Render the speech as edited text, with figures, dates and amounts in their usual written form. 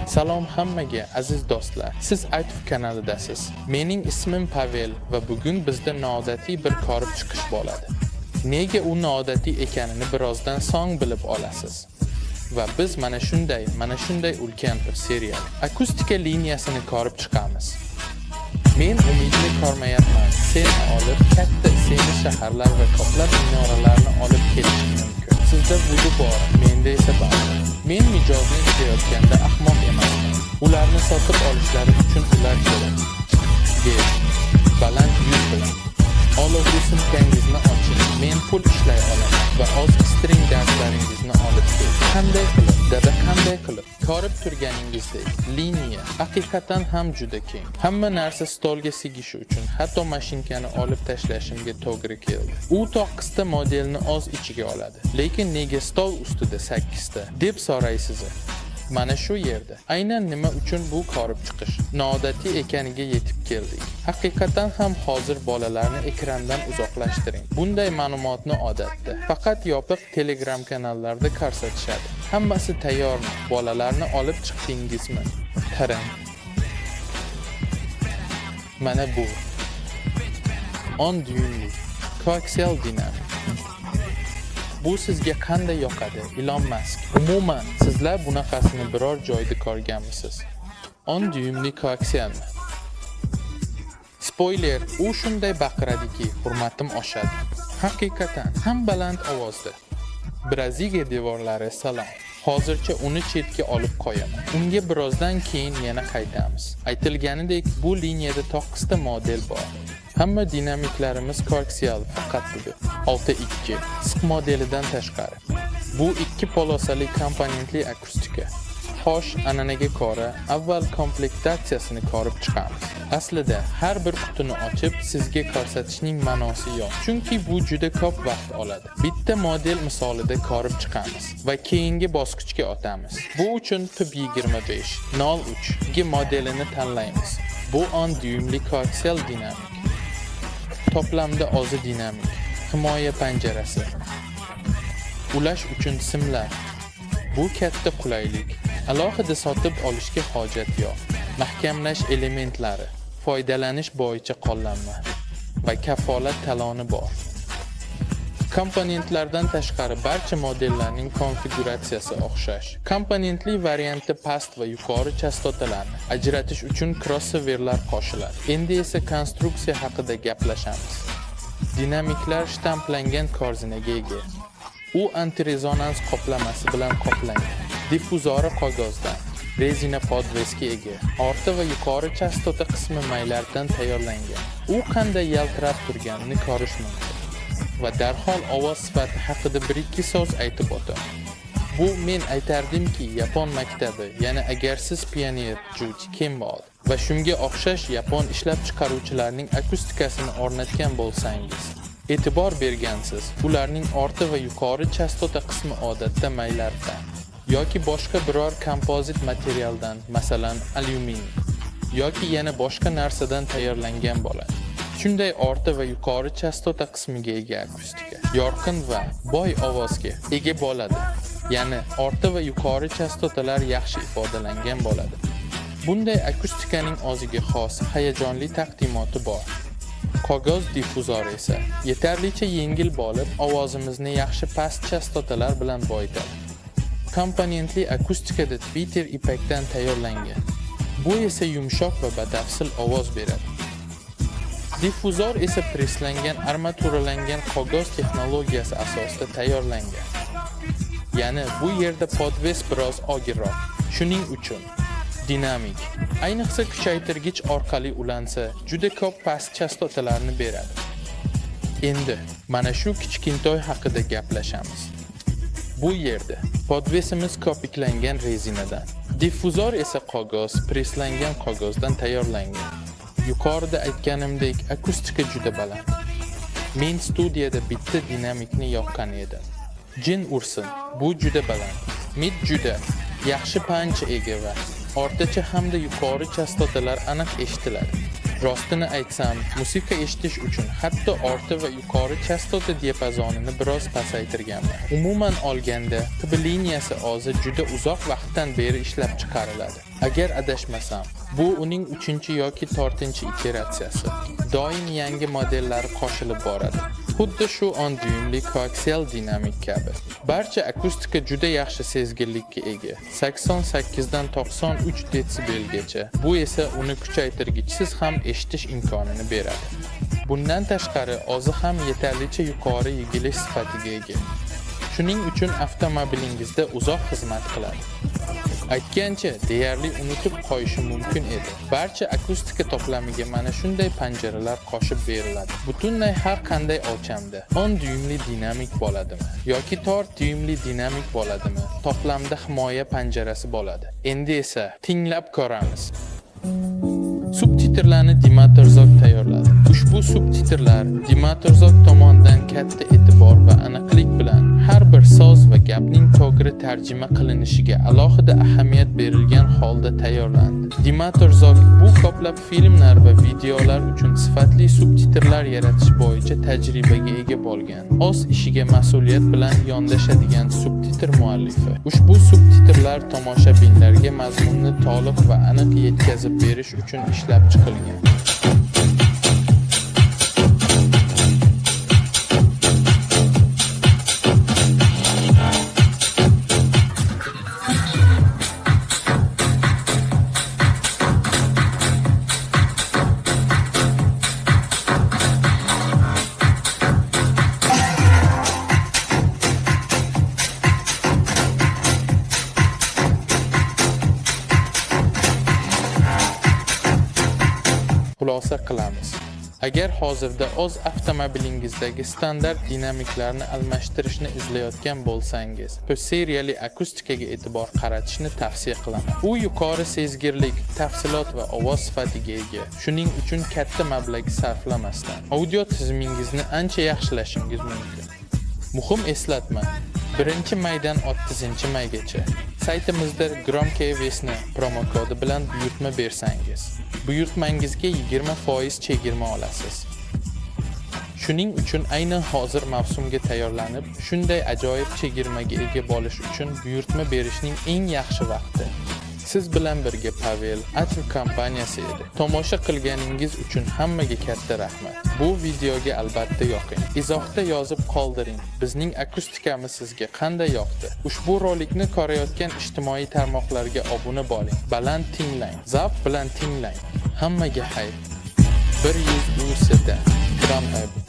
Salom hammaga, aziz do'stlar. Siz Aytov kanalidasiz. Mening ismim Pavel va bugun bizda noodatiy bir ko'rib chiqish bo'ladi. Nega u noodatiy ekanini birozdan so'ng bilib olasiz. Va biz mana shunday ulkan bir serial akustika liniyasini ko'rib chiqamiz. Men umidni ko'rmayapman. Seni olib, katta semiz shaharlar va ko'plab minoralarni olib kelishim mumkin. Sizda vudu bor, menda esa bor. Men mijozni izlayotganda ahmoq emasman. Ularni sotib olishlari uchun ular kerak. Deb, baland yuz bilan. Olovli sumkangizni oching. Men pul ishlay olaman va ozgi string darslaringizni olib kel. Qanday qilib? Dada, qanday qilib? Ko'rib turganingizdek, liniya haqiqatan ham juda keng. Hamma narsa stolga sigishi uchun hatto mashinkani olib tashlashimga to'g'ri keldi. U 9 ta modelni o'z ichiga oladi. Lekin nega stol ustida 8 ta deb so'raysiz. Mana shu yerda aynan nima uchun bu ko'rib chiqish noodatiy ekaniga yetib keldik. Haqiqatan ham hozir bolalarni ekrandan uzoqlashtiring. Bunday ma'lumotni odatda faqat yopiq Telegram kanallarda ko'rsatishadi. Hammasi tayyormi? Bolalarni olib chiqdingizmi? Qarang. Mana bu 10 dyuymli koaksial dinamik. Bu sizga qanday yoqadi, Ilon Mask? Umuman, sizlar bunaqasini biror joyda ko'rganmisiz? 10 dyuymli koaksialmi? Spoiler, u shunday baqiradiki, hurmatim oshadi. Haqiqatan ham baland ovozda. Braziliya devorlari, salom. Hozircha uni chetga olib qo'yaman. Unga birozdan keyin yana qaytamiz. Aytilganidek, bu liniyada 9 ta model bor. Hamma dinamiklarimiz koaksial, faqat bugun 6.2 siq modelidan tashqari. Bu ikki полоса li komponentli akustika. Xo'sh, an'anaga ko'ra, avval komplektatsiyasini ko'rib chiqamiz. Aslida har bir qutini ochib sizga ko'rsatishning ma'nosi yo'q. Chunki bu juda ko'p vaqt oladi. Bitta model misolida ko'rib chiqamiz va keyingi bosqichga o'tamiz. Bu uchun PB25 03 G modelini tanlaymiz. Bu 10 dyuymli koaksial dinamik. To'plamda ozi dinamik, himoya panjarasi, ulash uchun simlar. Bu katta qulaylik. Alohida sotib olishga hojat yo'q. Mahkamlash elementlari, foydalanish bo'yicha qo'llanma va kafolat taloni bor. Komponentlardan tashqari barcha modellarning konfiguratsiyasi o'xshash. Komponentli variantda past va yuqori chastotalarni ajratish uchun krossoverlar qo'shiladi. Endi esa konstruksiya haqida gaplashamiz. Dinamiklar shtamplangan korzinaga ega. U antirezonans qoplamasi bilan qoplangan. Diffuzori qog'ozdan, rezina подвес ga ega. Orta va yuqori chastota qismi maylardan tayyorlangan. U qanday yaltirab turganini ko'rish mumkin. Va darhol ovoz sifati haqida bir ikki so'z aytib o'taman. Bu men aytardimki, yapon maktabi, ya'ni agar siz Pioneer, Juji, Kenwood va shunga o'xshash yapon ishlab chiqaruvchilarning akustikasini o'rnatgan bo'lsangiz, e'tibor bergansiz, ularning orta va yuqori chastota qismi odatda maylardan yoki boshqa biror kompozit materialdan, masalan, alyuminiy yoki yana boshqa narsadan tayyorlangan bo'ladi. Shunday orta va yuqori chastota qismiga ega akustika yorqin va boy ovozga ega bo'ladi. Ya'ni orta va yuqori chastotalar yaxshi ifodalangan bo'ladi. Bunday akustikaning o'ziga xos hayajonli taqdimoti bor. Qog'oz diffuzor esa yetarlicha yengil bo'lib, ovozimizni yaxshi past chastotalar bilan boyitadi. Komponentli akustikada tweeter ipakdan tayyorlangan. Bu esa yumshoq va batafsil ovoz beradi. Diffuzor esa presslangan armaturalangan qog'oz texnologiyasi asosida tayyorlangan. Ya'ni bu yerda подвес biroz og'irroq. Shuning uchun dinamik, ayniqsa kuchaytirgich orqali ulansa, juda ko'p past chastotalarni beradi. Endi mana shu kichkintoy haqida gaplashamiz. Bu yerda подвес imiz ko'piklangan rezinadan, diffuzor esa qog'oz, presslangan qog'ozdan tayyorlangan. Yuqorida aytganimdek, akustika juda baland. Men studiyada bitta dinamikni yoqqan edim. Jin ursin, bu juda baland. Mid juda yaxshi punch ega va o'rtacha hamda yuqori chastotalar aniq eshitiladi. Rostini aytsam, musiqa eshitish uchun hatto o'rta va yuqori chastota diapazonini biroz pasaytirganman. Umuman olganda, TB liniyasi ozi juda uzoq vaqtdan beri ishlab chiqariladi. Agar adashmasam, bu uning 3 yoki 4-iteratsiyasi. Doim yangi modellari qo'shilib boradi. Xuddi shu 10 dyuymli koaksial dinamik kabi. Barcha akustika juda yaxshi sezgirlikka ega. 88 dan 93 detsibelgacha. Bu esa uni kuchaytirgichsiz ham eshitish imkonini beradi. Bundan tashqari, ozi ham yetarlicha yuqori yig'ilish sifatiga ega. Shuning uchun avtomobilingizda uzoq xizmat qiladi. Aytgancha, deyarli unutib qo'yishim mumkin edi. Barcha akustika to'plamiga mana shunday panjaralar qo'shib beriladi. Butunlay har qanday o'lchamda 10 dyuymli dinamik bo'ladimi yoki 4 dyuymli dinamik bo'ladimi, to'plamda himoya panjarasi bo'ladi. Endi esa tinglab ko'ramiz. Subtitrlarni Dimatorzok tayyorladi. Ushbu subtitrlar Dimatorzok tomonidan katta e'tibor va aniqlik bilan har bir so'z va gapning to'g'ri tarjima qilinishiga alohida ahamiyat berilgan holda tayyorlandi. Dimatorzok bu ko'plab filmlar va videolar uchun sifatli subtitrlar yaratish bo'yicha tajribaga ega bo'lgan, o'z ishiga mas'uliyat bilan yondashadigan subtitr muallifi. Ushbu subtitrlar tomoshabinlarga mazmunni to'liq va aniq yetkazib berish uchun ishlab chiqilgan. Xulosa qilamiz. Agar hozirda o'z avtomobilingizdagi standart dinamiklarni almashtirishni izlayotgan bo'lsangiz, P seriyali akustikaga e'tibor qaratishni tavsiya qilaman. U yuqori sezgirlik, tafsilot va ovoz sifatiga ega. Shuning uchun katta mablag' sarflamasdan audio tizimingizni ancha yaxshilashingiz mumkin. Muhim eslatma: 1-maydan 30 maygacha saytimizda "Громкая весна" promokodi bilan buyurtma bersangiz, buyurtmangizga 20% chegirma olasiz. Shuning uchun aynan hozir mavsumga tayyorlanib, shunday ajoyib chegirmaga ega bo'lish uchun buyurtma berishning eng yaxshi vaqti. Siz bilan birga Pavel, Atv kompaniyasi edi. Tomosha qilganingiz uchun hammaga katta rahmat. Bu videoga albatta yoqing. Izohda yozib qoldiring. Bizning akustikamiz sizga qanday yoqdi? Ushbu rolikni ko'rayotgan ijtimoiy tarmoqlarga obuna bo'ling. Baland tinglang, zavq bilan tinglang. Hammaga xayr. 100 USD. Tramp.